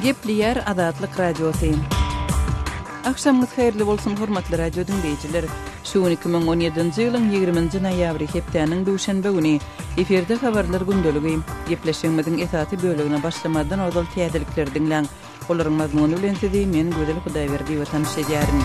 Gepleýär Azatlyk Radiosy. Agşamyňyz haýyrly bolsun, hormatly radio diňleýjiler! Şu gün 2017-nji ýylyň 20-nji noýabry, hepdäniň duşenbe güni. Efirde habarlar gündeligi. Gepleşigimiziň esasy bölegine başlamazdan ozal täzelikleri diňläň. Olaryň mazmuny bilen sizi men Gözel Hudaýberdiýewa tanyş edýärin.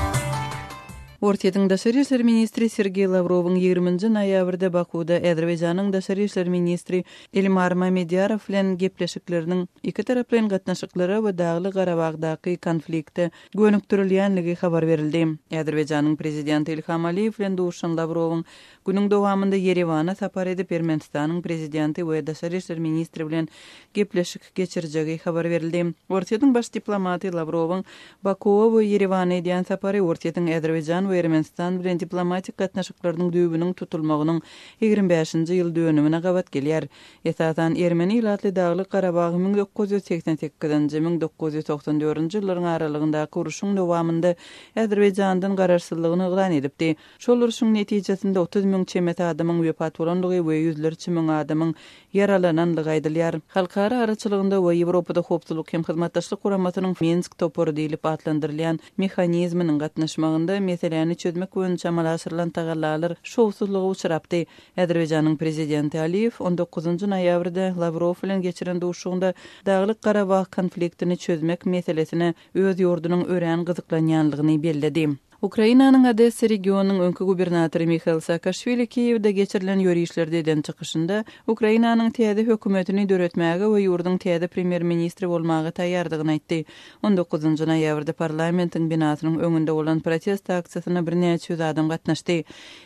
Orsýetiň daşary işler ministri Sergeý Lawrowyň ýigriminji noýabrda Bakuwda Azerbaýjanyň daşary işler ministri Elmar Mamedýarow bilen gepleşikleriniň ikitaraplaýyn gatnaşyklara we Dagly-Garabagdaky konflikte gönükdirilýänligi habar berildi. Azerbaýjanyň prezidenti Ilham Aliýew bilen duşan Lawrowyň Günüň dowamynda Ýerewana sapar edip, Ermenistanyň prezidenti we daşary işler ministri bilen gepleşik geçirjegi habar berildi. Orsýetiň baş diplomaty Lawrowyň Bakuwa we Ýerewana edýän sapary Orsýetiň Azerbaýjan we Ermenistan bilen diplomatik gatnaşyklarynyň düýbüniň tutulmagynyň 25-nji ýyl dönümine gabat gelýär. Esasan, ermeni ilatly Daglyk-Garabag 1988-nji, 1994-nji ýyllaryň aralygyndaky urşuň dowamynda Azerbaýjandan garaşsyzlygyny yglan edipdi. Şol urşuň netijesinde 30 müň çemesi adamyň wepat bolandygy we ýüzlerçe müň adamyň ýaralanandygy aýdylýar. Halkara araçylygynda we Ýewropada Howpsuzlyk hem Hyzmatdaşlyk Guramasynyň Minsk topary diýlip atlandyrylýan mehanizminiň gatnaşmagynda meseläni çözmek boýunça amala aşyrylan tagallalar şowsuzlyga uçrapdy. Azerbaýjanyň prezidenti Aliýew on dokuzynjy noýabrda Lawrow bilen geçiren duşuşygynda Daglyk-Garabag konfliktini çözmek meselesine öz ýurdunyň örän gyzyklanýanlygyny belledi. Ukrainanyň Odessa regionynyň öňki gubernatory Mihail Saakaşwili Kiýewde geçirilen ýörişlerde eden çykyşynda, Ukrainanyň täze hökümetini döretmäge we ýurduň täze premýer-ministri bolmaga taýýardygyny aýtdy. On dokuzynjy noýabrda parlamentiň binasynyň öňünde bolan protest aksiýasyna birnäçe ýüz adam gatnaşdy.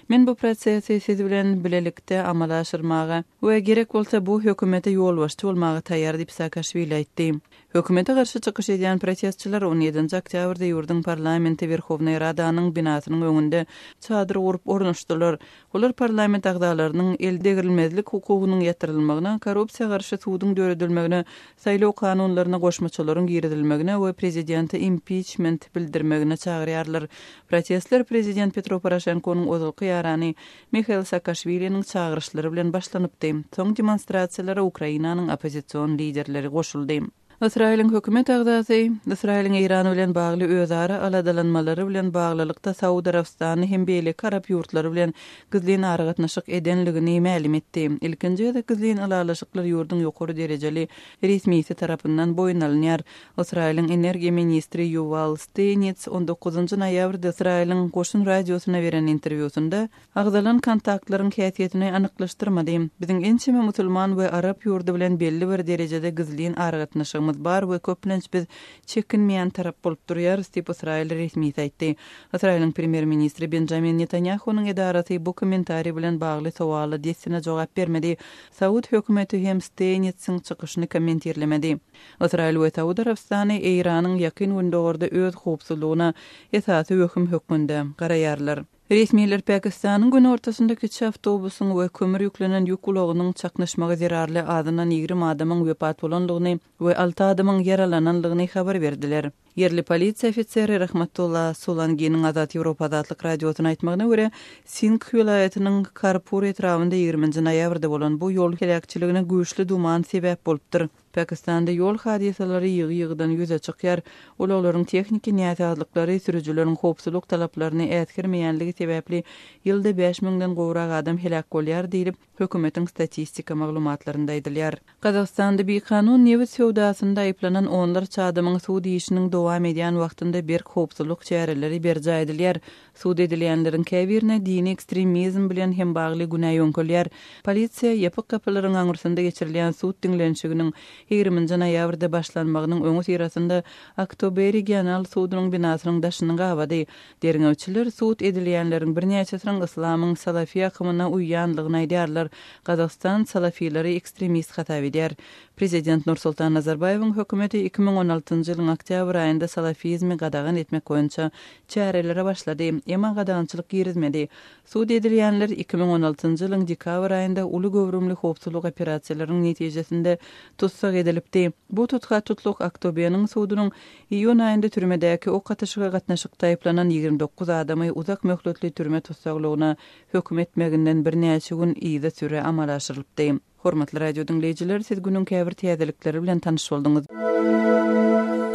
Men bu prosesi siz bilen bilelikde amala aşyrmaga we gerek bolsa bu hökümete ýolbaşçy bolmaga taýýar diýip Saakaşwili aýtdy. Hökümete garşy çykyş edýän protestçiler on ýedinji oktýabrda ýurduň parlamenti Werhownaý Radanyň binasynyň öňünde çadyr gurup ornaşdylar. Olar parlament agzalarynyň eldegrilmezlik hukugynyň ýatyrylmagyna, korrupsiýa garşy suduň döredilmegine, saýlaw kanunlaryna goşmaçalaryň girizilmegine we prezidente impiçment bildirmegine çagyrýarlar. Protestler prezident Petro Poroşenkonyň ozalky ýarany Mihail Saakaşwiliniň çagyryşlary bilen başlanypdy. Soň demonstrasiýalara Ukrainanyň oppozision liderleri goşuldy. Ysraýylyň hökümet agzasy, Ysraýylyň Eýran bilen bagly özara aladalanmalary bilen baglylykda Saud Arabystany hem beýleki arap ýurtlary bilen gizlin aragatnaşyk edenligini mälim etdi. Ilkinji gezek gizlin ylalaşyklar ýurduň ýokary derejeli resmisi tarapyndan boýun alynýar. Ysraýylyň energiýa ministri Ýuwal Steýnits on dokuzynjy noýabrda Ysraýylyň goşun radiosyna beren interwýusynda, agzalan kontaktlaryň häsiýetini anyklaşdyrmady. Biziň ençeme musulman we arap ýurdy bilen belli bir derejede gizlin aragatnaşygymyz bar we köplenç biz çekinmeýän tarap bolup durýarys diýip, ysraýyl resmisi aýtdy. Ysraýylyň premýer-ministri Benjamin Netanýahunyň edarasy bu kommentariý bilen bagly sowala dessine jogap bermedi. Saud hökümeti hem Steýnitsiň çykyşyny kommentirlemedi. Ysraýyl we Saud Arabystany Eýranyň Ýakyn Gündogarda öz howpsuzlygyna esasy wehim hökmünde garaýarlar. Resmiler Pakistanyň günortasynda kiçi awtobusyň we kömür ýüklenen ýük ulagynyň çaknyşmagy zerarly azyndan 20 adamyň wepat bolandygyny we alty adamyň ýaralanandygyny habar berdiler. Ýerli polisiýa ofiseri Rahmatullah Sulanginiň Azat Ýewropa Azatlyk Radiosyna aýtmagyna görä, Singh welaýatynyň Karpur etrabynda ýigriminji noýabrda bolan bu ýol heläkçiligine güýçli duman sebäp bolupdyr. Pakistanda ýol hadysalary ýygy-ýygydan ýüze çykýar. Ulaglaryň tehniki näsazlyklary, sürüjileriň howpsuzlyk talaplaryny äsgermeýänligi sebäpli ýylda bäş müňden gowrak adam heläk bolýar diýlip, hökümetiň statistika maglumatlarynda aýdylýar. Gazagystanda bikanun nebit söwdasynda aýyplanan onlarça adamyň sud işiniň dowam edýän wagtynda berk howpsuzlyk çäreleri berjaý edilýär. Sud edilýänleriň käbirine dini ekstremizm bilen hem bagly günä ýöňkelýär. Polisiýa ýapyk gapylaryň aňyrsynda geçirilýän sud diňlenişiginiň ýigriminji noýabrda başlanmagynyň öňüsyrasynda Aktobe regional sudunyň binasynyň daşyny gabady. Derňewçiler sud edilýänleriň birnäçesiniň yslamyň salafi akymyna uýýanlygyny aýdýarlar. Gazagystan salafileri ekstremist hasap edýär. Prezident Nursultan Nazarbaýewiň hökümeti 2016-njy ýylyň oktýabr aýynda salafizmi gadagan etmek boýunça çärelere başlady, emma gadagançylyk girizmedi. Sud edilýänler 2016-njy ýylyň dekabr aýynda uly göwrümli howpsuzlyk operasiýalarynyň netijesinde tussag edilipdi. Bu tutha-tutluk Aktobeniň sudunyň Iýun aýynda türmedäki ok atyşyga gatnaşykda aýyplanan 29 adamy uzak möhletli türme tussaglygyna höküm etmeginden birnäçe gün yzysüre amala aşyrylypdy. Hormatly radio diňleýjiler, siz günüň käbir täzelikleri bilen tanyş bolduňyz.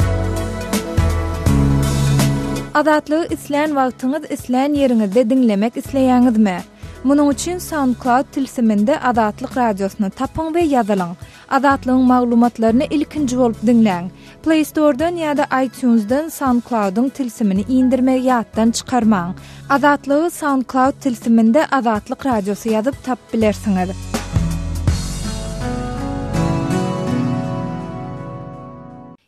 Azatlygy islän wagtyňyz, islän ýeriňizde diňlemek isleýäňizmi? Munuň üçin SoundCloud tilsiminde Azatlyk Radiosyny tapyň we ýazylyň. Azatlygyň maglumatlaryny ilkinji bolup diňläň. Play Store-dan ýa-da iTunes-dan SoundCloud-yň tilsimini indirmegi ýatdan çykarmaň. Azatlygy SoundCloud tilsiminde Azatlyk Radiosy ýazyp tapyp bilersiňiz.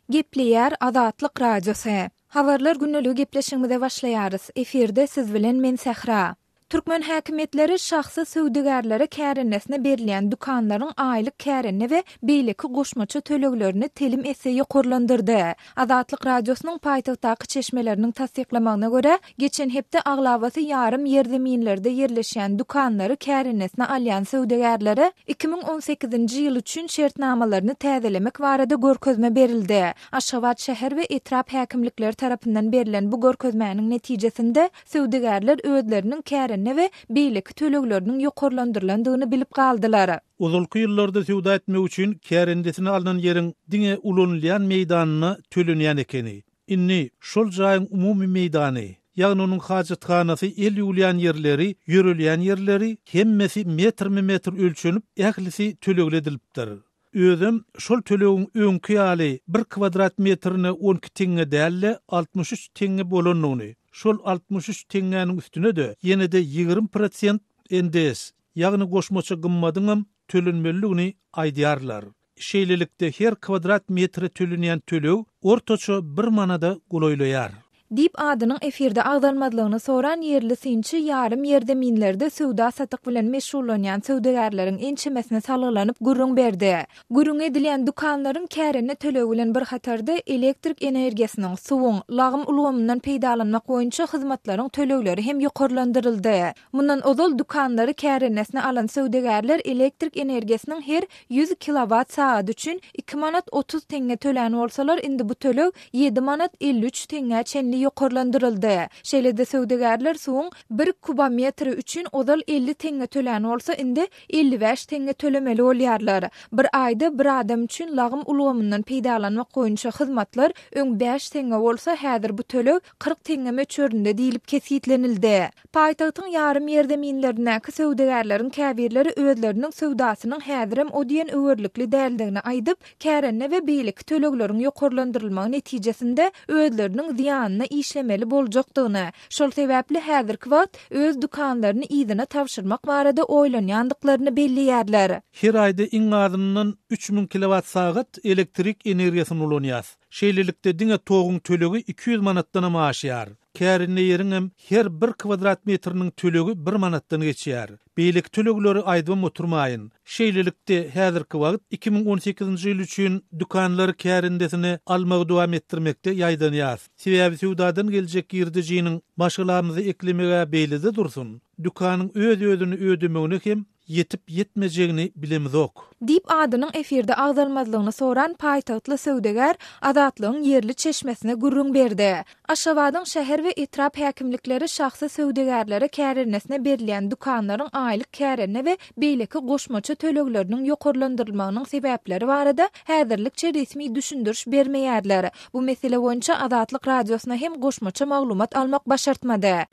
Gepleýär Azatlyk Radiosy. Habarlar gündeligi gepleşigimize başlaýarys. Efirde siz bilen men Sähra. Türkmen häkimiýetleri şahsy söwdagärlere kärendesine berilýän dükanlaryň aýlyk kärende we beýleki goşmaça töleglerini telim esse ýokarlandyrdy. Azatlyk Radiosynyň paýtagtdaky çeşmeleriniň tassyklamagyna görä, geçen hepde aglabasy ýarym ýerzeminlerde ýerleşýän dükanlary kärendesine alýan söwdagärlere 2018-nji ýyl üçin şertnamalaryny täzelemek barada görkezme berildi. Aşgabat şäher we etrap häkimlikleri tarapyndan berlen bu görkezmäniň netijesinde söwdagärler özleriniň kärende we beýleki tölegleriniň ýokarlandyrylandygyny bilip galdylar. Ozalky ýyllarda söwda etmek üçin kärendesine alnan ýeriň diňe ulanylýan meýdanyna tölenýän ekeni. Indi şol jaýyň umumy meýdany, ýagny onuň hajathanasy, el ýuwulýan ýerleri, ýörelýän ýerleri, hemmesi metrme-metr ölçenip, ählisi tölegli edilipdir. Özem şol tölegiň öňki ýaly bir kwadrat metrine 12 teňňe däl-de, 63 teňňe bolandygyny, şol 63 teňňäniň üstüne-de ýene-de 20 prosent NDS, ýagny goşmaça gymmadyňam tölenmelidigini aýdýarlar. Şeýlelikde, her kwadrat metre tölenýän töleg ortaça bir manada golaýlaýar. Diýip, adynyň efirde agzalmazlygyny soran ýerli synçy ýarym ýerzeminlerde söwda-satyk bilen meşgullanýan söwdagärleriň ençemesine salgylanyp gürrüň berdi. Gürrüňi edilýän dükanlaryň kärende tölegi bilen bir hatarda elektrik energiýasynyň, suwuň, lagym ulgamyndan peýdalanmak boýunça hyzmatlaryň tölegleri hem ýokarlandyryldy. Mundan ozal dükanlary kärendesine alan söwdagärler elektrik energiýasynyň her 100 kilowat sagady üçin iki manat 30 teňňe tölän bolsalar, indi bu töleg ýedi manat 53 teňňä çenli ýokarlandyryldy. Şeýle-de söwdagärler suwuň bir kubometri üçin ozal 50 teňňe tölän bolsa, indi 55 teňňe tölemeli bolýarlar. Bir aýda bir adam üçin lagym ulgamyndan peýdalanmak boýunça hyzmatlar öň bäş teňňe bolsa, häzir bu töleg 40 teňňe möçberinde diýlip kesgitlenildi. Paýtagtyň ýarym ýerzeminlerindäki söwdagärleriň käbirleri özleriniň söwdasynyň häzirem o diýen öwerlikli däldigini aýdyp, kärende we beýleki tölegleriň ýokarlandyrylmagy netijesinde özleriniň zyýanyna işlemeli boljakdygyny, şol sebäpli häzirki wagt öz dükanlaryny yzyna tabşyrmak barada oýlanýandyklaryny belleýärler. Her aýda iň azyndan 3000 kilowat-sagat elektrik energiýasyny ulanýas. Şeýlelikde, diňe toguň tölegi 200 manatdanam aşýar. Kärende ýeriňem her bir kwadrat metriniň tölegi bir manatdan geçýär. Beýleki tölegleri aýdybam oturmaýyn. Şeýlelikde, häzirki wagt 2018-nji ýyl üçin dükanlary kärendesine almagy dowam etdirmekde ýaýdanýas. Sebäbi söwdadan geljek girdejiniň maşgalamyzy eklemeg-ä beýlede dursun, dükanyň öz-özüni ödemegine hem ýetip-ýetmejegini bilemizok. Diýip, adynyň efirde agzalmazlygyny soran paýtagtly söwdagär Azatlygyň ýerli çeşmesine gürrüň berdi. Aşgabadyň şäher we etrap häkimlikleri şahsy söwdagärlere kärendesine berilýän dükanlaryň aýlyk kärende we beýleki goşmaça tölegleriniň ýokarlandyrylmagynyň sebäpleri barada häzirlikçe resmi düşündiriş bermeýärler. Bu mesele boýunça Azatlyk Radiosyna hem goşmaça maglumat almak başartmady.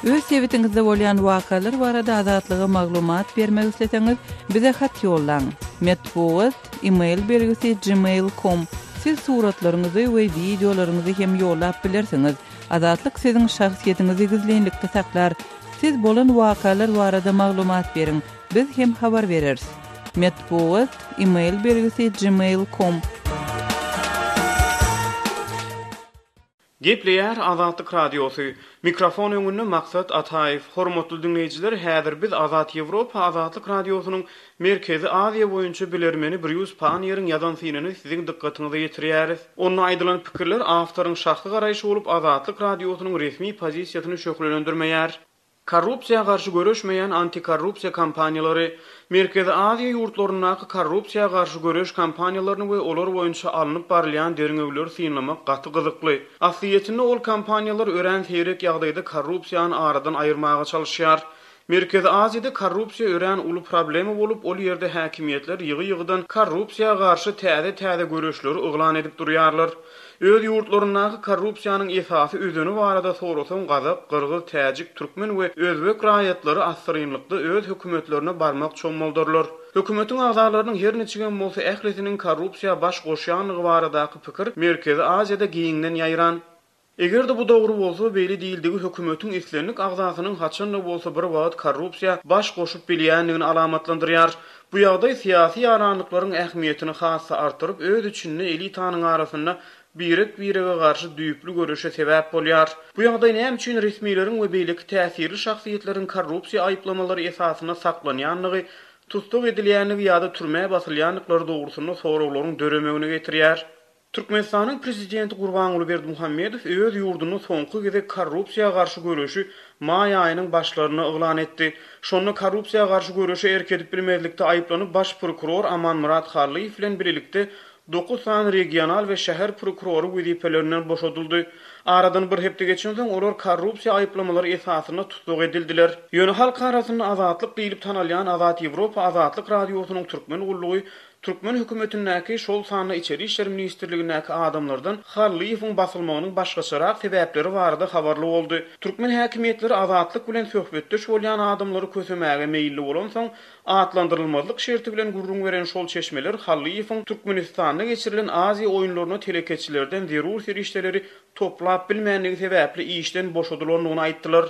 Öz sebitiňizde bolýan wakalar barada Azatlyga maglumat bermek isleseňiz, bize hat ýollaň. Metbugat, e-mail belgisi gmail com. Siz suratlaryňyzy we wideolaryňyzy hem ýollap bilersiňiz. Azatlyk siziň şahsyýetiňizi gizlinlikde saklar. Siz bolan wakalar barada maglumat beriň. Biz hem habar bereris. Metbugat, e-mail belgisi gmail com. Gepleýär Azatlyk Radiosy. Mikrofon öňünde Maksat Ataýew. Hormatly diňleýjiler, häzir biz Azat Ýewropa Azatlyk Radiosynyň Merkezi Aziýa boýunça bilermeni Brýus Panniýeriň ýazan synyny siziň dykgatyňyza ýetirýäris. Onda aýdylan pikirler awtoryň şahsy garaýşy bolup, Azatlyk Radiosynyň resmi pozisiýasyny şöhlelendirmeýär. Korrupsiýa garşy göreşmeýän antikorrupsiýa kampaniýalary Merkezi Aziýa ýurtlaryndaky korrupsiýa garşy göreş kampaniýalaryny we olar boýunça alnyp barylýan derňewleri synlamak gaty gyzykly. Aslyýetinde ol kampaniýalar örän seýrek ýagdaýda korrupsiýany aradan aýyrmaga çalyşýar. Merkezi Aziýada korrupsiýa örän uly problema bolup, ol ýerde häkimiýetler ýygy-ýygydan korrupsiýa garşy täze-täze göreşleri yglan edip durýarlar. Öz ýurtlaryndaky korrupsiýanyň esasy özeni barada sorasaň gazak, gyrgyz, täjik, türkmen we özbek raýatlary assyrynlykda öz hökümetlerine barmak çommaldarlar. Hökümetiň agzalarynyň her niçigem bolsa ählisiniň korrupsiýa baş goşýanlygy baradaky pikir Merkezi Aziýada giňden ýaýran. Eger-de bu dogry bolsa, beýle diýildigi hökümetiň islendik agzasynyň haçan-da bolsa bir wagt korrupsiýa baş goşup bilýändigini alamatlandyrýar. Bu ýagdaý syýasy ýaranlyklaryň ähmiýetini has-da artdyryp, öz içinde elitanyň arasynda birek-birege garşy düýpli göreşe sebäp bolýar. Bu ýagdaý näme üçin resmileriň we beýleki täsirli şahsyýetleriň korrupsiýa aýyplamalary esasynda saklanýandygy, tussag edilýändigi ýa-da türmä basylýandyklary dogrusynda soraglaryň döremegine getirýär. Türkmenistanyň Prezidenti Gurbanguly Berdimuhamedow öz ýurdunda soňky gezek korrupsiýa garşy göreşi maý aýynyň başlarynda yglan etdi. Şonda korrupsiýa garşy göreşe erk edip bilmezlikde aýyplanyp baş prokuror Amanmyrat Hallyýew bilen bilelikde dokuz sany regional we şäher prokurory wezipelerinden boşadyldy. Aradan bir hepde geçensoň olar korrupsiýa aýyplamalary esasynda tussag edildiler. Ýöne halk arasynda Azatlyk diýlip tanalýan Azat Ýewropa Azatlyk Radiosynyň türkmen gullugy Türkmen hökümetindäki, şol sanda Içeri işler ministrligindäki adamlardan Hallyýewiň basylmagynyň başgaçarak sebäpleri barada habarly boldy. Türkmen häkimiýetleri Azatlyk bilen söhbetdeş bolýan adamlary kösemäge meýilli bolansoň, atlandyrylmazlyk şerti bilen gürrüň beren şol çeşmeler Hallyýewiň Türkmenistanda geçirilen Aziýa oýunlaryna telekeçilerden zerur serişdeleri toplap bilmändigi sebäpli işden boşadylandygyny aýtdylar.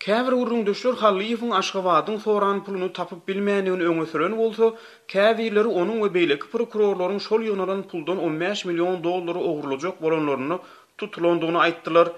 Käbir gürrüňdeşler Hallyýewiň Aşgabadyň soran puluny tapyp bilmändigini öňe süren bolsa, käbirleri onuň we beýleki prokurorlaryň şol ýygnalan puldan 15 million dollary ogurlajak bolanlarynda tutulandygyny aýtdylar.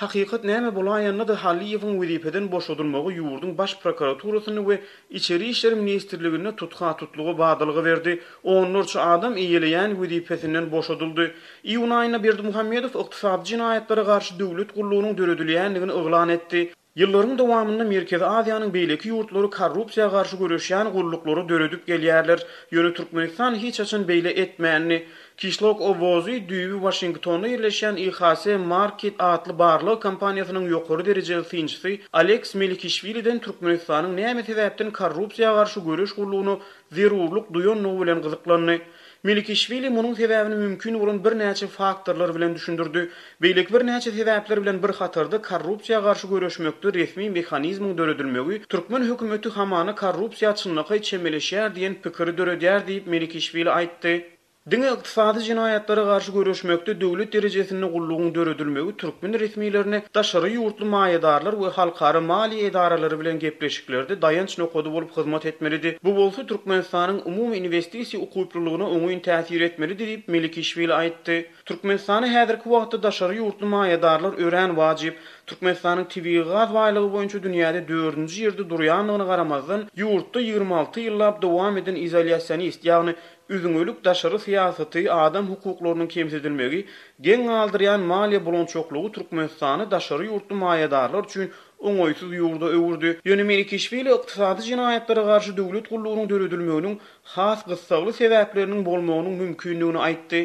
Hakykat näme bolaýanda-da Hallyýewiň wezipeden boşadylmagy ýurduň Baş prokuraturasynda we Içeri işler ministrliginde tutha-tutluga badalga berdi. Onlarça adam eýeleýän wezipesinden boşadyldy. Iýun aýynda Berdimuhamedow ykdysady jenaýatlara garşy döwlet gullugynyň döredilýändigini yglan etdi. Ýyllaryň dowamynda Merkezi Aziýanyň beýleki ýurtlary korrupsiýa garşy göreşýän gulluklary döredip gelýärler. Ýöne Türkmenistan hiç haçan beýle etmändi. Kişlok Owozy düýbi Waşingtonda ýerleşýän IHS Markit atly barlag kompaniýasynyň ýokary derejeli synçysy Aleks Melikişwiliden Türkmenistanyň näme sebäpden korrupsiýa garşy göreş gullugyna zerurlyk duýandygy bilen gyzyklandy. Melikişwili munuň sebäbini mümkin bolan birnäçe faktorlar bilen düşündirdi. Beýleki birnäçe sebäpler bilen bir hatarda korrupsiýa garşy göreşmekde resmi mehanizmiň döredilmegi türkmen hökümeti hamana korrupsiýa çynlakaý çemeleşýär diýen pikiri döredýär diýip Melikişwili aýtdy. Diňe ykdysady jenaýatlara garşy göreşmekde döwlet derejesinde gullugyň döredilmegi türkmen resmilerine daşary ýurtly maýadarlar we halkara maliýe edaralary bilen gepleşiklerde daýanç nokady bolup hyzmat etmelidi. Bu bolsa Türkmenistanyň umumy inwestisiýa ukyplylygyna oňyn täsir etmelidi diýip, Melikişwili aýtdy. Türkmenistana häzirki wagtda daşary ýurtly maýadarlar örän wajyp. Türkmenistanyň tebigy gaz baýlygy boýunça dünýäde dördünji ýerde durýandygyna garamazdan, ýurtda 26 ýyllap dowam eden izolýasionist, ýagny üzňelik daşary syýasaty, adam hukuklarynyň kemsidilmegi, geň galdyrýan maliýe bulançaklygy Türkmenistany daşary ýurtly maýadarlar üçin oňaýsyz ýurda öwürdi. Ýöne Melikişwili ykdysady jenaýatlara garşy döwlet gullugynyň döredilmeginiň has gyssagly sebäpleriniň bolmagynyň mümkindigini aýtdy.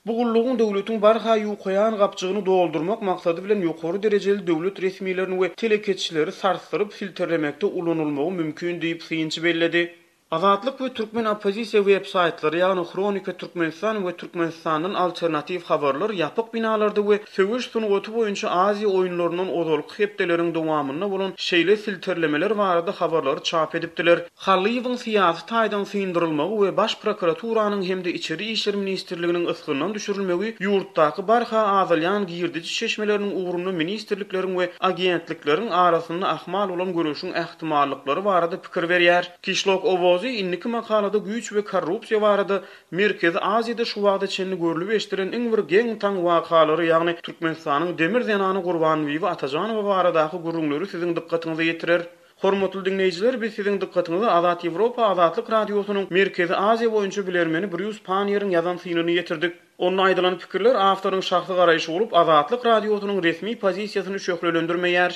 Bu gullugyň döwletiň barha ýukaýan gapjygyny doldurmak maksady bilen ýokary derejeli döwlet resmilerini we telekeçileri sarsdyryp filtrlemekde ulanylmagy mümkin diýip, synçy belledi. Azatlyk we türkmen oppozisiýa web-saýtlary, ýagny Hronika Türkmenistan we Türkmenistandan alternatiw habarlar ýapyk binalarda we söweş sungaty boýunça Aziýa oýunlaryndan ozalky hepdeleriň dowamynda bolan şeýle filtrlemeler barada habarlary çap edipdiler. Hallyýewiň syýasy taýdan syndyrylmagy we Baş prokuraturanyň hem-de Içeri işler ministrliginiň ysgyndan düşürilmegi ýurtdaky barha azalýan girdeji çeşmeleriniň ugrunda ministrlikleriň we agentlikleriň arasynda ahmal bolan göreşiň ähtimallyklary barada pikir berýär. Kişlok Owozy indiki makalada güýç we korrupsiýa barada Merkezi Aziýada şu wagta çenli görlüp eşdilen iň bir geň-taň wakalary, ýagny Türkmenistanyň demir zenany Gurbanbibi Atajanowa baradaky gürrüňleri siziň dykgatyňyza ýetirer. Hormatly diňleýjiler, biz siziň dykgatyňyza Azat Ýewropa Azatlyk Radiosynyň Merkezi Aziýa boýunça bilermeni Brýus Panniýeriň ýazan synyny ýetirdik. Onda aýdylan pikirler awtoryň şahsy garaýşy bolup, Azatlyk Radiosynyň resmi pozisiýasyny şöhlelendirmeýär.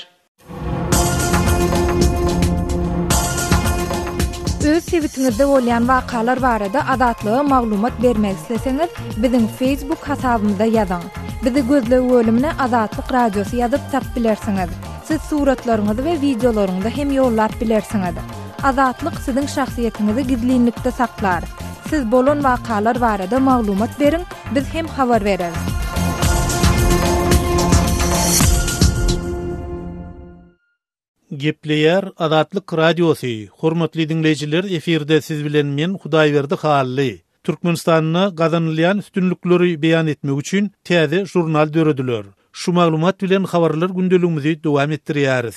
Öz sebitiňizde bolýan wakalar barada Azatlyga maglumat bermek isleseňiz, biziň Facebook hasabymyza ýazyň. Bizi gözleg bölümine Azatlyk Radiosy ýazyp tap bilersiňiz. Siz suratlaryňyzy we wideolaryňyzy hem ýollap bilersiňiz. Azatlyk siziň şahsyýetiňizi gizlinlikde saklar. Siz bolan wakalar barada maglumat beriň, biz hem habar bereris. Gepleýär Azatlyk Radiosy, Hormatly diňleýjiler efirde siz bilen men Hudaýberdi Hally. Türkmenistanda gazanylýan üstünlikleri beýan etmek üçin täze žurnal dörediler. Şu maglumat bilen habarlar gündeligimizi dowam etdirýäris.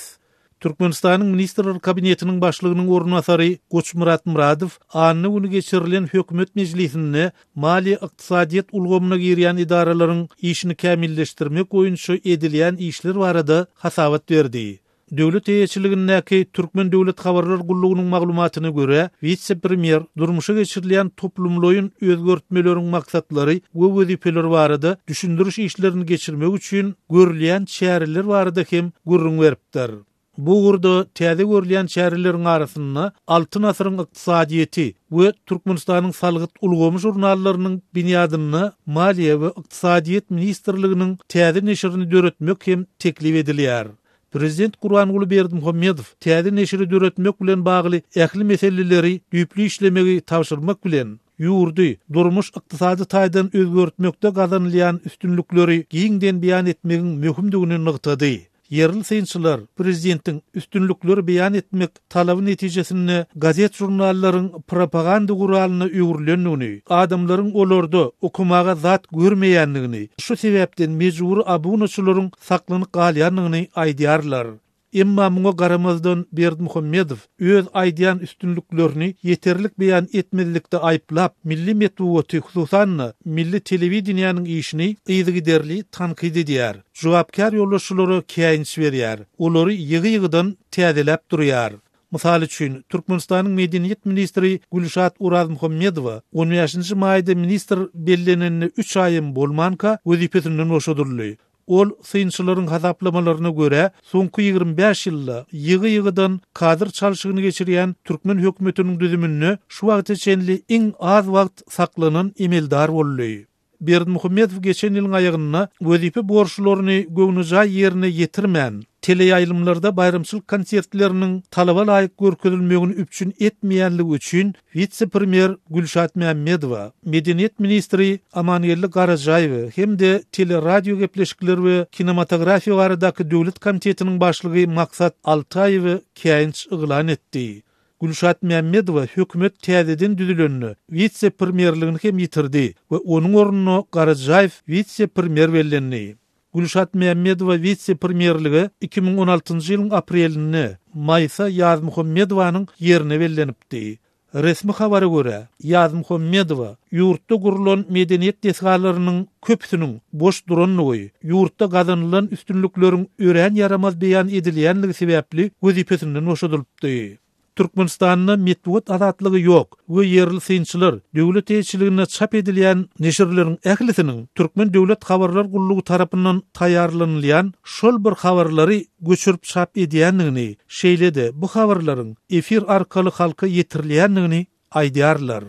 Türkmenistanyň Ministrler Kabinetiniň Başlygynyň orunbasary Goçmyrat Myradow anna güni geçirilen hökümet mejlisinde maliýe-ykdysadyýet ulgamyna girýän edaralaryň işini kämilleşdirmek boýunça edilýän işler barada hasabat berdi. Döwlet eýeçiligindäki Türkmen döwlet habarlar gullugynyň maglumatyna görä, wise-premýer durmuşa geçirilýän toplumlaýyn özgertmeleriň maksatlary we wezipeleri barada düşündiriş işlerini geçirmek üçin görülýän çäreler barada hem gürrüň beripdir. Bu ugurda täze görülýän çäreleriň arasynda Altyn asyryň ykdysadyýeti we Türkmenistanyň salgyt ulgamy žurnallarynyň binýadynda Maliýe we ykdysadyýet ministrliginiň täze neşirini döretmek hem teklip edilýär. Prezident Gurbanguly Berdimuhamedow täze neşiri döretmek bilen bagly ähli meseleleri düýpli işlemegi tabşyrmak bilen, ýurdy durmuş-ykdysady taýdan özgertmekde gazanylýan üstünlikleri giňden beýan etmegiň möhümdigini nygtady. Ýerli synçylar prezidentiň üstünlikleri beýan etmek talaby netijesinde gazet-žurnallaryň propaganda guralyna öwrülendigini, adamlaryň olarda okamaga zat görmeýändigini, şu sebäpden mejbury abunaçylaryň saklanyp galýandygyny aýdýarlar. Emma muňa garamazdan Berdimuhamedow öz aýdýan üstünliklerini ýeterlik beýan etmezlikde aýyplap, milli metbugaty, hususan-da, milli telewideniýäniň işini yzygiderli tankyt edýär, jogapkär ýolbaşçylara käýinç berýär, olary ýygy-ýygydan täzeläp durýar. Mysal üçin, Türkmenistanyň medeniýet ministri Gülşat Orazmuhammedowa on bäşinji maýda ministr bellenenine üç aý hem bolmanka wezipesinden boşadyldy. Ol, synçylaryň hasaplamalaryna görä, soňky 25 ýylda ýygy-ýygydan kadr çalşygyny geçirýän türkmen hökümetiniň düzüminde şu wagta çenli iň az wagt saklanan emeldar boldy. Berdimuhamedow geçen ýylyň aýagynda wezipe borçlaryny göwnejaý ýerine ýetirmän, teleýaýlymlarda baýramçylyk konsertleriniň talaba laýyk görkezilmegini üpjün etmeýänligi üçin wise-premýer Gülşat Mämmedowa, medeniýet ministri Amangeldi Garajaýewe hem-de Teleradiogepleşikler we kinematografiýa baradaky döwlet komitetiniň başlygy Maksat Altaýewe käýinç yglan etdi. Gülşat Mämmedowa hökümet täzeden düzülende wise-premýerligini hem ýitirdi we onuň ornuna Garajaýew wise-premýer bellendi. Gülşat Mämmedowa wise-premýerlige 2016-njy ýylyň aprelinde Maýsa Ýazmuhammedowanyň ýerine bellenipdi. Resmi habara görä, Ýazmuhammedowa ýurtda gurlan medeniýet desgalarynyň köpüsiniň boş durandygy, ýurtda gazanylan üstünlikleriň örän ýaramaz beýan edilýänligi sebäpli wezipesinden boşadylypdy. Türkmenistanda metbugat azatlygy ýok we ýerli synçylar döwlet eýeçiliginde çap edilýän neşirleriň ählisiniň Türkmen döwlet habarlar gullugy tarapyndan taýýarlanylýan şol bir habarlary göçürip çap edýändigini, şeýle-de bu habarlaryň efir arkaly halka ýetirilýändigini aýdýarlar.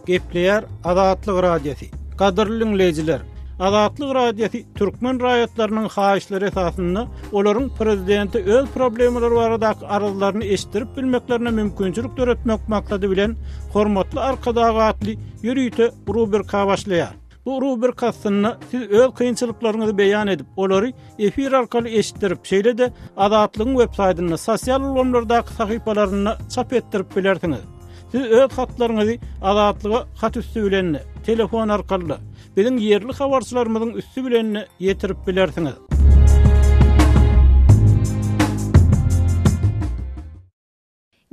Gepleýär Azatlyk Radiosy. Gadyrly diňleýjiler! Azatlyk Radiosy türkmen raýatlarynyň haýyşlary esasynda olaryň prezidente öz problemalary baradaky arzlaryny eşitdirip bilmeklerine mümkinçilik döretmek maksady bilen Hormatly Arkadag atly ýörite rubrika başlaýar. Bu rubrika astynda siz öz kynçylyklaryňyzy beýan edip, olary efir arkaly eşitdirip, şeýle-de Azatlygyň web-saýtynda, sosial ulgamlardaky sahypalarynda çap etdirip bilersiňiz. Siz öz hatlaryňyzy Azatlyga hat üsti bilen-de, telefon arkaly-da, biziň ýerli habarçylarymyzyň üsti bilen-de ýetirip bilersiňiz.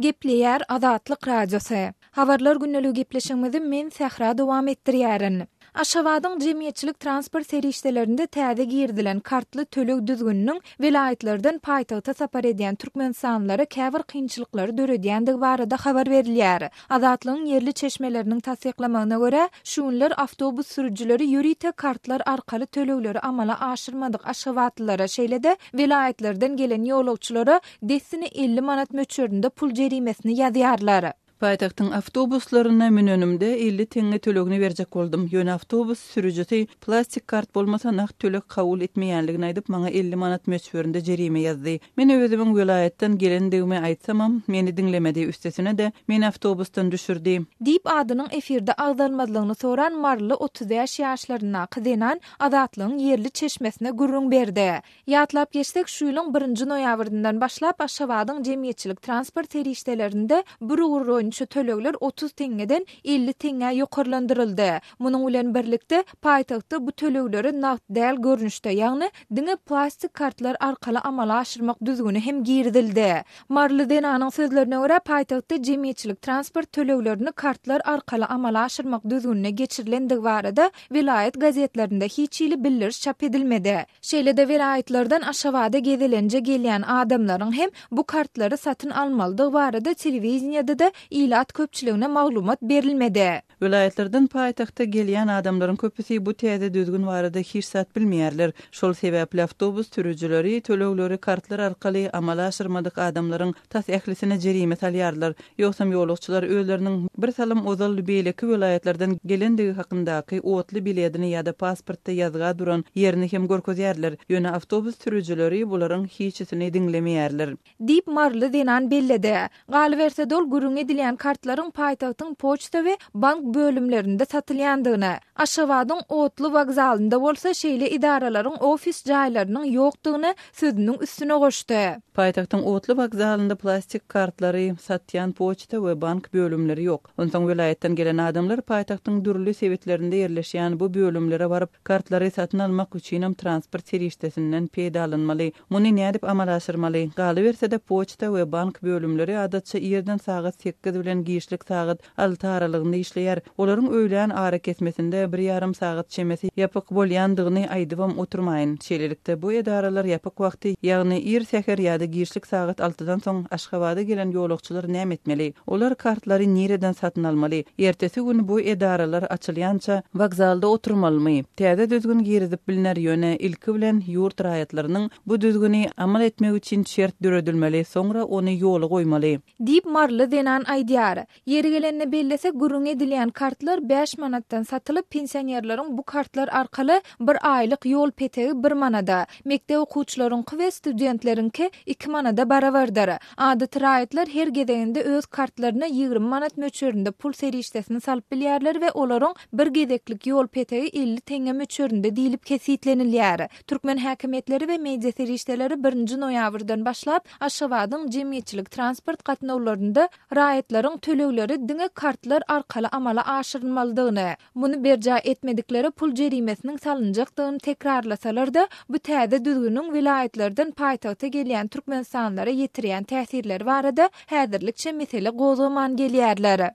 Gepleýär Azatlyk Radiosy. Habarlar gündeligi gepleşigimizi men Sähra dowam etdirýärin. Aşgabadyň jemgyýetçilik transport serişdelerinde täze girizilen kartly töleg düzgüniniň welaýatlardan paýtagta sapar edýän türkmenistanlylara käbir kynçylyklary döredýändigi barada habar berilýär. Azatlygyň ýerli çeşmeleriniň tassyklamagyna görä, şu günler awtobus sürüjileri ýörite kartlar arkaly tölegleri amala aşyrmadyk aşgabatlylara, şeýle-de welaýatlardan gelen ýolagçylara dessine 50 manat möçberinde pul jerimesini ýazýarlar. Paýtagtyň awtobuslaryna münenimde 50 teňňe tölegini berjek boldum. Ýöne awtobus sürüjisi plastik kart bolmasa nagt töleg kabul etmeýänligini aýdyp, maňa 50 manat möçberinde jerime ýazdy. Men özümiň welaýatdan gelendigimi aýtsamam, meni diňlemedi, üstesine-de, meni awtobusdan düşürdi. Diýip, adynyň efirde agzalmazlygyny soran maryly 35 ýaşlaryndaky zenan Azatlygyň ýerli çeşmesine gürrüň berdi. Ýatlap geçsek, şu ýylyň birinji noýabryndan başlap Aşgabadyň jemgyýetçilik transport serişdelerinde bir ugur boýunça tölegler 30 teňňeden 50 teňňä ýokarlandyryldy. Munuň bilen birlikde, paýtagtda bu tölegleri nagt däl görnüşde, ýagny diňe plastik kartlar arkaly amala aşyrmak düzgüni hem girizildi. Maryly zenanyň sözlerine görä, paýtagtda jemgyýetçilik transport töleglerini kartlar arkaly amala aşyrmak düzgünine geçirilendigi barada welaýat gazetlerinde hiç hili bildiriş çap edilmedi. Şeýle-de welaýatlardan Aşgabada gezelenje gelýän adamlaryň hem bu kartlary satyn almalydygy barada telewideniýede-de ilat köpçüligine maglumat berilmedi. Welaýatlardan paýtagta gelýän adamlaryň köpüsi bu täze düzgün barada hiç zat bilmeýärler. Şol sebäpli awtobus sürüjileri tölegleri kartlar arkaly amala aşyrmadyk adamlaryň tas ählisine jerime salýarlar. Ýogsam ýolagçylar özleriniň bir salym ozal beýleki welaýatlardan gelendigi hakyndaky otly biledini ýa-da pasportda ýazga duran ýerini hem görkezýärler. Ýöne awtobus sürüjileri bularyň hiçisini diňlemeýärler. Diýip, maryly zenan belledi. Galyberse-de, ol gürrüňi edilýän kartlaryň paýtagtyň poçta we bank bölümlerinde satylýandygyny, Aşgabadyň otly wokzalynda bolsa şeýle edaralaryň ofis jaýlarynyň ýokdugyny sözüniň üstüne goşdy. Paýtagtyň otly wokzalynda plastik kartlary satýan poçta we bank bölümleri ýok. Onsoň welaýatdan gelen adamlar paýtagtyň dürli sebitlerinde ýerleşýän bu bölümlere baryp, kartlary satyn almak üçinem transport serişdesinden peýdalanmaly. Muny nädip amala aşyrmaly? Galyberse-de, poçta we bank bölümleri adatça irden sagat sekiz bilen giçlik sagat alty aralygynda işleýär. Olaryň öýlän arakesmesinde bir ýarym sagat çemesi ýapyk bolýandygyny aýdybam oturmaýyn. Şeýlelikde, bu edaralar ýapyk wagty, ýagny ir säher ýa-da giçlik sagat altydan soň Aşgabada gelen ýolagçylar näme etmeli? Olar kartlary nireden satyn almaly? Ertesi gün bu edaralar açylýança wokzalda oturmalymy? Täze düzgün girizip bilner, ýöne ilki bilen ýurt raýatlarynyň bu düzgüni amal etmegi üçin şert döredilmeli, soňra ony ýola goýmaly. Diýip, maryly zenan aýdýar. Ýeri gelende bellesek, gürrüňi edilýän kartlar bäş manatdan satylyp, pensionerleriň bu kartlar arkaly bir aýlyk ýol petegi bir manada, mekdep okuwçylaryňky we studentleriňki iki manada barabardyr. Adaty raýatlar her gezeginde öz kartlaryna 20 manat möçberinde pul serişdesini salyp bilýärler we olaryň bir gezeklik ýol petegi 50 teňňe möçberinde diýlip kesgitlenilýär. Türkmen häkimiýetleri we media serişdeleri birinji noýabrdan başlap, Aşgabadyň jemgyýetçilik transport gatnawlarynda raýatlaryň tölegleri diňe kartlar arkaly amala aşyrylmalydygyny, muny berjaý etmediklere pul jerimesiniň salynjakdygyny tekrarlasalar-da, bu täze düzgüniň welaýatlardan paýtagta gelýän türkmenistanlylara ýetirýän täsirleri barada häzirlikçe mesele gozgaman gelýärler.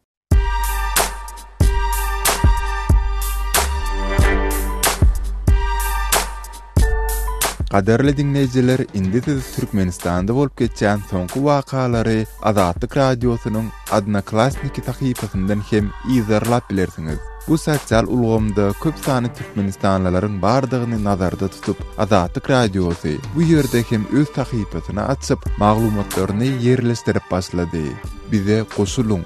Gadyrly diňleýjiler, indi siz Türkmenistanda bolup geçýän soňky wakalary Azatlyk Radiosynyň Odnoklassniki sahypasyndan hem yzarlap bilersiňiz. Bu sosial ulgamda köp sanly türkmenistanlylaryň bardygyny nazarda tutup, Azatlyk Radiosy bu ýerde hem öz sahypasyny açyp, maglumatlaryny ýerleşdirip başlady. Bize goşulyň!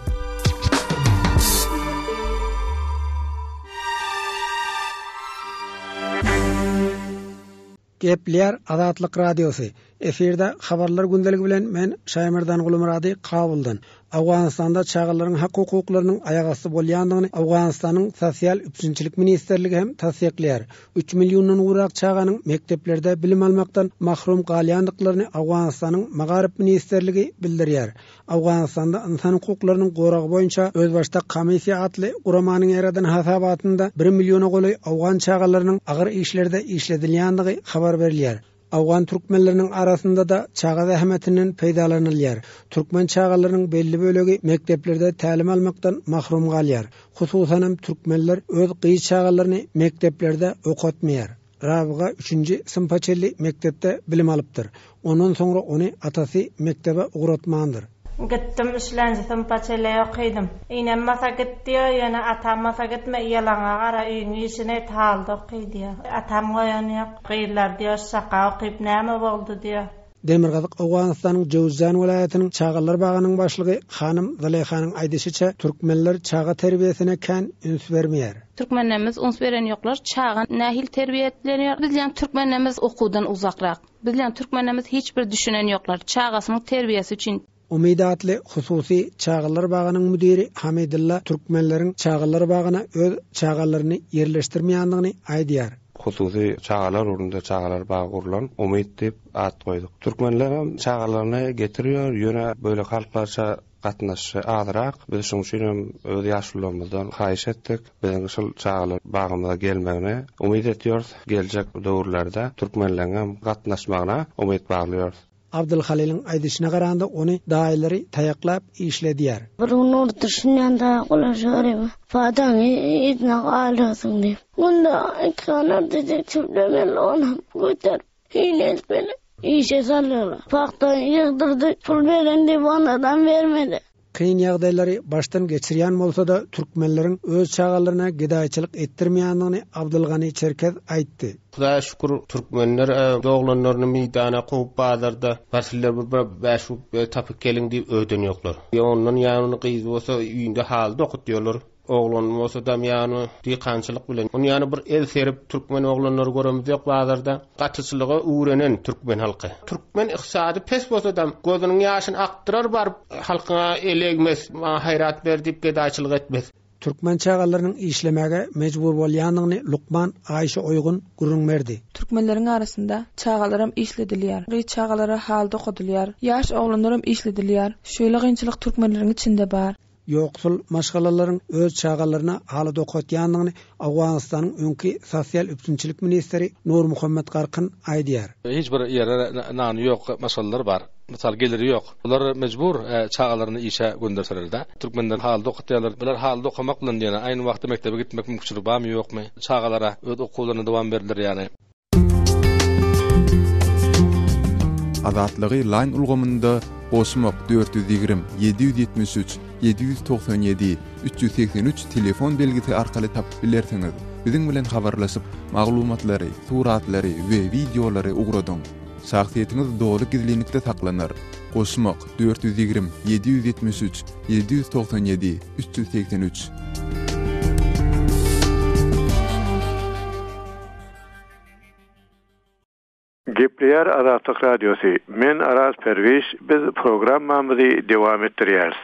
Gepleýär Azatlyk Radiosy. Efirde Habarlar gündeligi bilen men Şaýmerdan Gulumyrady Kabuldan. Owganystanda çagalaryň hak-hukuklarynyň aýagasty bolýandygyny Owganystanyň Sosial üpjünçilik ministrligi hem tassyklaýar. Üç milliondan gowrak çaganyň mekdeplerde bilim almakdan mahrum galýandyklaryny Owganystanyň Magaryf ministrligi bildirýär. Owganystanda ynsan hukuklarynyň goragy boýunça özbaşdak komissiýa atly guramanyň ýaýradan hasabatynda bir milliona golaý owgan çagalarynyň agyr işlerde işledilýändigi habar berilýär. Owgan türkmenleriniň arasynda-da çaga zähmetinden peýdalanylýar. Türkmen çagalarynyň belli bölegi mekdeplerde tälim almakdan mahrum galýar. Hususanam türkmenler öz gyz çagalaryny mekdeplerde okatmaýar. Rabyga üçünji synpa çenli mekdepde bilim alypdyr. Ondan soňra ony atasy mekdebe ugratmandyr. Gitdim, üçlenji synpa çenli okydym. Inem bolsa git diýýär, ýöne atam bolsa gitme, ýalaňa gara, öýüň işini et, halyda oky diýýär. Atam goýany ýok. Gyzlar diýýär, şaka okyp näme boldy diýýär. Demirgazyk Owganystanyň Jöwüzjan welaýatynyň çagalar bagynyň başlygy hanym Zaleýhanyň aýdyşyça, türkmenler çaga terbiýesine kän üns bermeýär. Türkmenlerimiz uns beren ýoklar, çaga nähili terbiýe etlenýär. Bizleň türkmenlerimiz okuwdan uzakrak. Bizleň türkmenlerimiz hiç bir düşünen ýoklar, çagasynyň terbiýesi üçin. Umyt atly hususy çagalar bagynyň müdiri Hamydylla türkmenleriň çagalar bagyna öz çagalaryny ýerleşdirmeýändigini aýdýar. Hususy çagalar ugrunda çagalar bagy gurlan Umyt diýip at goýduk. Türkmenlerem çagalaryny getirýär, ýöne beýleki halklarça gatnaşygy azrak. Biz şonuň üçin hem öz ýaşulularymyzdan haýyş etdik, biziň şul çagalar bagymyza gelmegini umyt etýäris. Geljek döwürlerde türkmenleriňem gatnaşmagyna umyt baglaýarys. Abdylhalylyň aýdyşyna garanda, ony daýylary taýaklap işledýär. Bir gün urdy şundan daýak bilen şörime. Padaňy yzyna galyrsyň diýip. Günde iki sany urdy çüwlemeli onam göterip hile etmeli. Işe salýarlar. Pagtany ýygdyrdy, pul beren diýip onadam bermedi. Kyn ýagdaýlary başdan geçirýän bolsa-da, türkmenleriň öz çagalaryna gedaýçylyk etdirmeýändigini Abdylgany Çerkez aýtdy. Hudaýa şükür, türkmenler doglanlaryny meýdana kowup bazarda barsynlar bir bir bäş rubl tapyp geliň diýip öýden ýoklar. Ýa ondan ýanyny gyz bolsa öýünde haly dokutýarlar. Oglan bolsadam ýany dikançylyk bilen. Ony ýany bir el serip türkmen oglanlary göremizok bazarda. Gatyçylyga öwrenen türkmen halky. Türkmen ykdysady pes bolsadam gözüniň ýaşyny akdyrar baryp halkyňa el egmez, maňa haýrat ber diýip gedaýçylyk etmez. Türkmen çagalarynyň işlemäge mejbur bolýandygyny lukman Aýşe Oýgun gürrüň berdi. Türkmenleriň arasynda çagalaram işledilýär. Gyz çagalara haly dokadylýar. Ýaş oglanlaram işledilýär. Şeýle kynçylyk türkmenleriň içinde bar. Ýoksul maşgalalaryň öz çagalaryna haly dokatýandygyny Owganystanyň öňki sosial üpjünçilik ministri Nurmuhammet Garkyn aýdýar. Hiç bir ýere nany ýok maşgalalar bar. Mysal geliri ýok. Bular mejbur çagalaryny işe gönderseler-de. Türkmenler haly dokatýarlar. Bular haly dokamak bilen diýen aýny wagtda mekdebe gitmek mümkinçiligi barmy ýokmy? Çagalara öz okuwlaryna dowam berdiler ýaly. Azatlygy Line ulgamynda goşmak 420 773 797 383 telefon belgisi arkaly tapyp bilersiňiz. Biziň bilen habarlaşyp, maglumatlary, suratlary we wideolary ugradyň. Şahsyýetiňiz doly gizlinlikde saklanar. Goşmak 420 773 797 383. Gepleýär Azatlyk Radiosy, Men Araz Perwiş, biz programmamyzy dowam etdirýäris.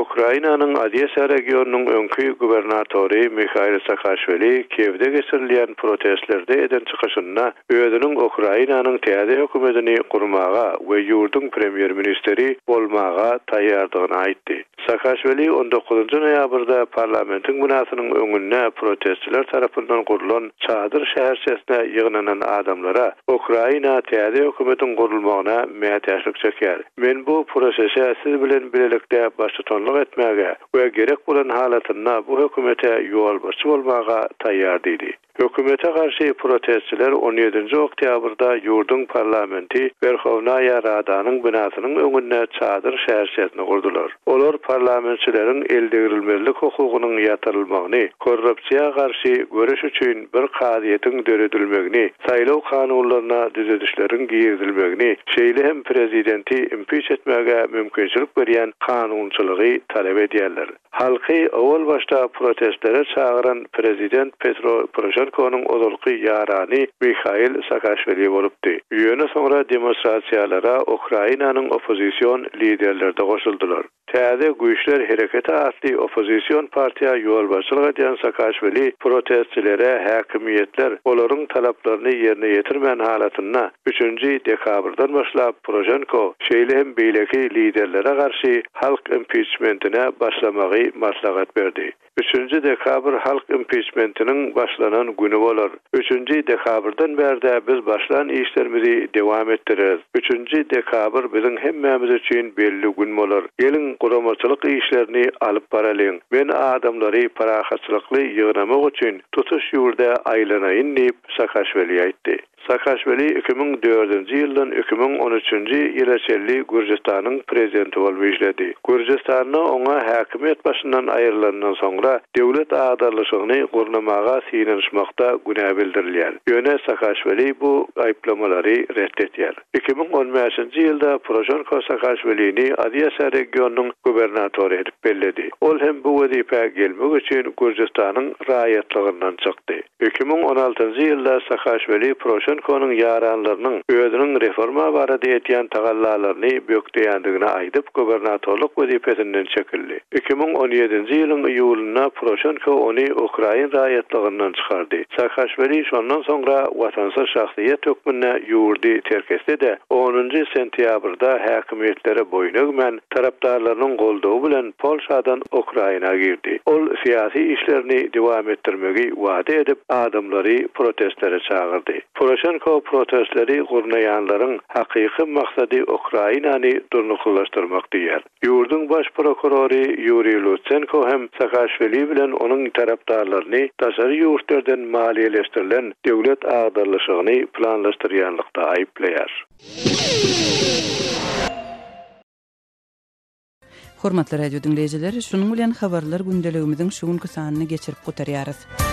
Ukrainanyň Odesa regionynyň öňki gubernatory Mihail Saakaşwili Kiýewde geçirilýän protestlerde eden çykyşynda özüniň Ukrainanyň täze hökümetini gurmaga we ýurduň premýer-ministri bolmaga taýýardygyny aýtdy. Saakaşwili on dokuzynjy noýabrda parlamentiň binasynyň öňünde protestçiler tarapyndan gurlan çadyr şäherçesine ýygnanan adamlara Ukraina täze hökümetiň gurulmagyna mätäçlik çekýär. Men bu prosese siz bilen bilelikde baştutanlyk etmäge we gerek bolan halatynda bu hökümete ýolbaşçy bolmaga taýýar diýdi. Hökümete garşy protestçiler on ýedinji oktýabrda ýurduň parlamenti Werhownaýa Radanyň binasynyň öňünde çadyr şäherçesini gurdular. Olar parlamentçileriň eldegrilmezlik hukugynyň ýatyrylmagyny, korrupsiýa garşy göreş üçin bir kazyýetiň döredilmegini, saýlaw kanunlaryna düzedişleriň girizilmegini, şeýle hem prezidenti impiç etmäge mümkinçilik berýän kanunçylygy talap edýärler. Halky owal başda protestlere çagyran prezident Petro Poroşenkonyň ozalky ýarany Mihail Saakaşwili bolupdy. Ýöne soňra demonstrasiýalara Ukrainanyň oppozision liderleri-de goşuldylar. Täze güýçler hereketi atly oppozision partiýa ýolbaşçylyk edýän Saakaşwili protestçilere häkimiýetler olaryň talaplaryny ýerine ýetirmän halatynda üçünji dekabrdan başlap Poroşenko, şeýle hem beýleki liderlere garşy halk impiçmentine başlamagy maslahat berdi. Üçünji dekabr halk impiçmentiniň başlanan güni bolar. Üçünji dekabrdan bärde biz başlan işlerimizi dewam etdireris. Üçünji dekabr biziň hemmämiz üçin belli gün bolar. Geliň, guramaçylyk işlerini alyp baralyň. Men adamlary parahatçylykly ýygnamak üçin tutuş ýurda aýlanaýyn diýip, Saakaşwili aýtdy. Saakaşwili 2004-nji ýyldan 2013-nji ýyla çenli Gürjüstanyň prezidenti bolup işledi. Gürjüstanda oňa häkimiýet başyndan aýrylandan soňra. soňra döwlet agdarylyşygyny gurnamaga synanyşmakda günä bildirilýär. Ýöne Saakaşwili bu aýyplamalary ret etýär. 2015-nji ýylda Poroşenko Saakaşwilini Odessa regionynyň gubernatory edip belledi. Ol hem bu wezipä gelmek üçin Gürjüstanyň raýatlygyndan çykdy. 2016-njy ýylda Saakaşwili Poroşenkonyň ýaranlarynyň özüniň reforma barada edýän tagallalaryny bökdeýändigini aýdyp, gubernatorlyk wezipesinden çekildi. 2017-nji ýylyň iýulynda Poroşenko ony ukrain raýatlygyndan çykardy. Saakaşwili şondan soňra watansyz şahsyýet hökmünde ýurdy terk etse-de, onunjy sentýabrda häkimiýetlere boýun egmän, tarapdarlarynyň goldawy bilen Polşadan Ukraina girdi. Ol syýasy işlerini dowam etdirmegi wada edip, adamlary protestlere çagyrdy. Poroşenko protestleri gurnaýanlaryň hakyky maksady Ukrainany durnuklylaşdyrmak diýýär. Ýurduň baş prokurory Ýuriý Lutsenko hem Saakaşwili bilen onuň tarapdarlaryny daşary ýurtlardan maliýeleşdirilen döwlet agdarylyşygyny planlaşdyrýanlykda aýyplaýar. Hormatly radio diňleýjiler, şunuň bilen habarlar gündeligimiziň şu günki sanyny geçirip gutarýarys.